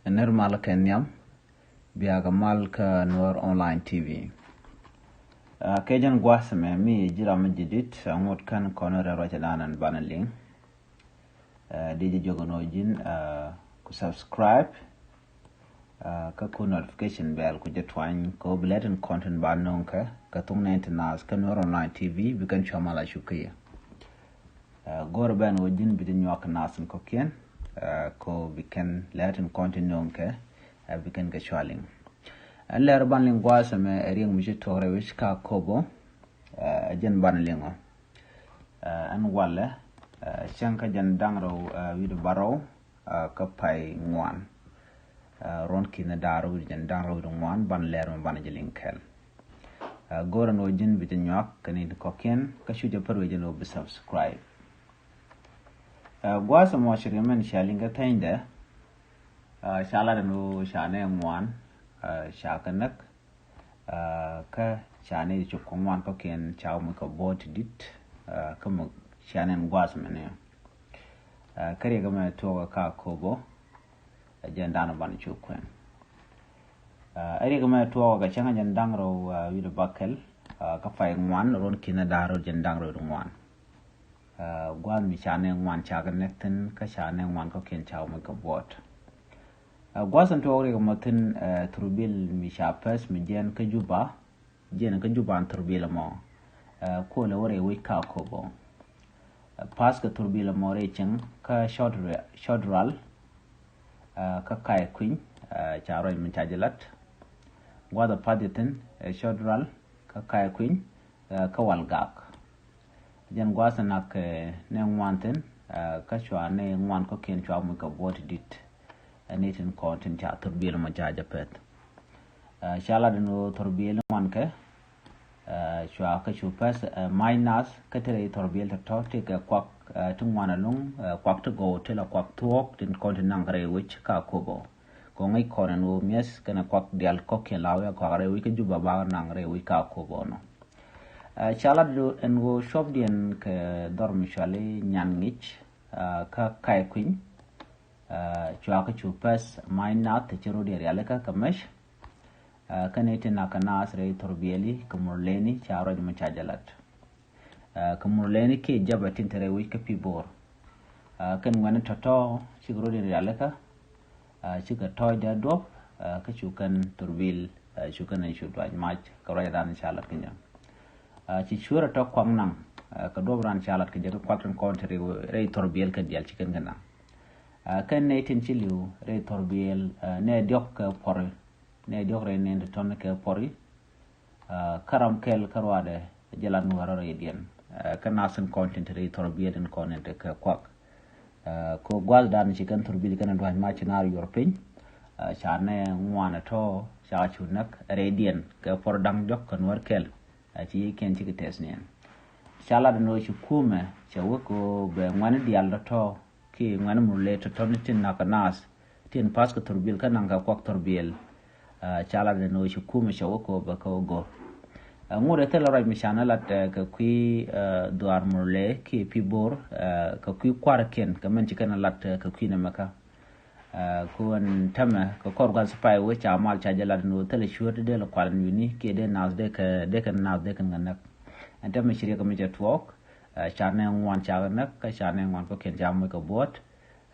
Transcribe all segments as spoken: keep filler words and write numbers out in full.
Nir mal kɛ nhiam, biakɛ mal kä Nuer Online T V. Aa, kɛ jɛn gua̱a̱th mɛ mi ji̱ ram mi ji̱ dit, aa, ŋot kɛn kɔn rɛ ruacɛ da̱a̱n ɛn banɛ liŋ. Aa, di ji̱ jiök ɛn ɣöö ji̱n, aa, ku subscribe, aa, kä ku notification bell ku jɛ tuany kɛ ɣöö bi lɛt in content ba nöŋ kɛ, kɛ thuŋ nɛn ti naath kä Nuer Online T V, bi kɛn cua mal a cuk kä yɛ. Aa, go̱o̱rä bɛn ɣöö ji̱n bi ti nyuak kɛ naath in kɔ̱kiɛn, aa, kɛ ɣöö bi kɛn lɛt in content nöŋ kɛ, aa, bi kɛn kɛ cua liŋ. Ɛn lɛr ban liŋ gua̱a̱th ɛmɛ ɛ riɛk mi ci tuɔk rɛw i̱ ci ka Akobo, aa, ɛ jɛn ban liŋ ɔ. Aa, ɛn walɛ, aa, cäŋ kä jɛn da̱ŋ rɛw, aa, wi̱cdɛ bärɔw, aa, kä pay ŋuan. Aa, ruɔ̱n ki̱n da̱ŋ rɛw wi̱cdɛ jɛn da̱ŋ rɛw wi̱cdɛ ŋuan, ban lɛr mɛ ban jɛ liŋ kɛl. Aa, go̱o̱rä ni ɣöö ji̱n bi jɛ nyuak kɛ ni ti kɔ̱kiɛn, kä cu jɛ pär wee jɛn ɣöö bi subscribe. Aa, gua̱a̱th ɛmɔ ci riɛm ɛn cia liŋ kä thɛnydɛ, aa, ca lat ɛn ɣöö ca nɛy ŋuan, aa, ca kɛ näk, aa, kä ca nɛy ti cop kɛ ŋuan kɔ̱kiɛn ca kɛ moc kɛ buɔ̱ɔ̱t ti di̱t, aa, kä mɔ cia nɛn gua̱a̱th mɛnɛ. Aa, kä riɛk ɛmɛ tuɔɔk kä Akobo, aa, jɛn da̱a̱n ɔ ban cu kuɛn. Aa, ɛ riɛk ɛmɛ tuɔɔk kɛ cäŋ jɛn da̱ŋ rɛw, aa, wi̱cdɛ bäkɛl, aa, kä pay ŋuan, ruɔ̱n ki̱n da̱ŋ rɛw jɛn da̱ŋ rɛw wi̱cdɛ ŋuan. Aa, gua̱a̱th mi ca nɛy ŋuan ca kɛ näk thi̱n, kä ca nɛy ŋuan kɔ̱kiɛn ca kɛ moc kɛ buɔ̱ɔ̱t. Aa, gua̱a̱th in tuɔɔk riɛk ɛmɔ thi̱n, aa, thurbil mi ca päth mi jiɛɛn kä Juba, jiɛɛn kä Juba in thurbil ɛmɔ, aa, kuɔlɛ wä rɛy wec kä Akobo. Aa, päth kɛ thurbil ɛmɔ rɛy cieŋ kä Short Ra-, Short Ral, aa, kä Kaikuny, aa, ca ruac mi ca jɛ lat. Gua̱a̱th ɛ päth jɛ thi̱n, aa, Short Ral kä Kaikuny, aa, kä Walgak. Jɛn gua̱a̱th in nak, aa, nɛy ŋuan thi̱n, aa, kä cua nɛy ŋuan kɔ̱kiɛn cua moc kɛ buɔ̱ɔ̱t ti di̱t. Aa, nɛy tin kɔn tin ca thurbil ɛmɔ ca jɛ päth. Aa, ca lat ɛn ɣöö thurbil ŋuan kɛ, aa, cua kɛ cu päth, aa, mac nath kä te rɛy thurbil tɔ̱tɔ̱ ti kɛ kuak, aa, ti ŋuan ɛlɔ̱ŋ, aa, kuak ti gɔw ti la kuak thuɔ̱k tin kɔn tin naŋ kɛ rɛy wec kä Akobo. Kɛ ŋäc kɔn ɛn ɣöö mi̱eth kɛnɛ kuak diaal kɔ̱kiɛn la wi̱i̱ a kuak rɛy wec kä Juba ba naŋ rɛy wec kä Akobo nɔ. Aa, ca lat ɛn ɣöö cuɔpdiɛn kɛ dhɔr mi cɔali Nyanŋic, aa, kä Kaikuny, aa, cua kɛ cu päth mac nath ti ci rɔ̱diɛn rialikä kɛ mec. Aa, kä nɛy tin nak kɛ naath rɛy thurbiɛli kɛ Murleni ca ruac mi ca jɛ lat. Aa, kɛ Murleni kiɛ Jaba tin te rɛy wec kä Pibor. Aa, kɛn ŋuɛ̈ni tɔ̱tɔ̱ cikɛ rɔ̱diɛn rialikä, aa, cikɛ tɔ̱ɔ̱cdɛ duɔ̱p, aa, kä cu kɛn thurbil, aa, cu kɛn cu duac mac kɛ ruac dan ca lat kɛ jɛ. Aa, ci cuɛr ɛ tɔ̱ kuak naŋ, aa, kɛ duɔ̱p ran ca lat kɛ jɛ kä kuak tin kɔn te rɛy, rɛy thurbil kɛn diaal ci kɛn kɛ naŋ. Aa, kɛn nɛy tin ci li̱w rɛy thurbil, aa, nɛy diɔ̱k kɛ puɔri, nɛy diɔ̱k rɛy nɛn ti tɔ̱ni kɛ puɔri. Aa, kä ram kɛl kä ruaadɛ jɛ lat ni wärä rɛydiɛn. Aa, kä naath tin kɔn tin te rɛy thurbil in kɔn in te kɛ kuak. Aa, kɛ gua̱a̱th dan ci kɛn thurbil kɛn dua̱ny mac ci naar yuɔr piny. Aa, ca nɛy ŋuan ɛ tɔ̱ ca cu näk rɛydiɛn kɛ puɔr da̱ŋ diɔ̱k kɛ Nuäär kɛl. Aa, ci yiëëkiɛn cikɛ tɛth niɛn. Ca lat ɛn ɣöö ci kumɛ cɛ wä kɛ ɣöö bɛ ŋuɛ̈ni diaal tɔ̱tɔ̱ kiɛ ŋuɛ̈ni Murle tɔ̱tɔ̱ ni tin nak kɛ naath tin päth kɛ thurbil kä naŋ kɛ kuak thurbil. Aa, ca lat ɛn ɣöö ci kumɛ cɛ wä kɛ ɣöö bɛ kɛ wä go̱r. Aa, ŋot ɛ thilɛ ruac mi canɛ lat, aa, kɛ kui̱, aa, dhuaar Murle kiɛ Pibor, aa, kɛ kui̱ kua̱rkiɛn kɛ mɛn ci kɛn lat, aa, kɛ kui̱ nɛmɛ kä. Aa, kɛ ɣöö ɛn täämɛ kɛ kɔr gua̱th pay wec ca mal ca jɛ lat ɛn ɣöö thilɛ cuäär ti dee lɛ kual ɛn wi̱ni kiɛ dee naath dee kɛ, dee kɛ naath dee kɛn kɛ näk. Ɛn täämɛ ci riɛk mi cɛ tuɔɔk, aa, ca nɛy ŋuan ca kɛ näk, kä ca nɛy ŋuan kɔ̱kiɛn ca moc kɛ buɔ̱ɔ̱t.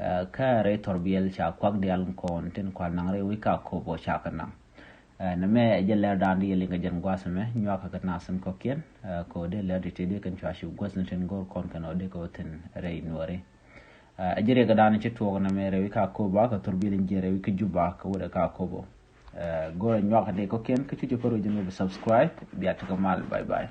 Aa, kä rɛy thurbil ca kuak diaal kɔn tin kual naŋ rɛy wec kä Akobo ca kɛ naŋ. Aa, nɛmɛ ɛ jɛn lɛr dan di yɛ liŋ kɛ jɛn gua̱th ɛmɛ, nyuakä kɛ naath tin kɔ̱kiɛn, aa, kɛ ɣöö dee lɛr di ti dee kɛn cua cu guäth ni tin go̱r kɔn kɛn ɣöö dee kɛ wä thi̱n rɛy Nuääri. Aa, ɛ jɛn riɛk dan ci tuɔɔk nɛmɛ rɛy wec kä Akobo, kɛ thurbil in jiɛn rɛy wec kä Juba kɛ wut ɛ kä Akobo. Aa, go̱rɛ nyuakä dee kɔ̱kiɛn, kä cu jɛ pär wec jɛn ɣöö bi subscribe, bia tekɛ mal, bye bye.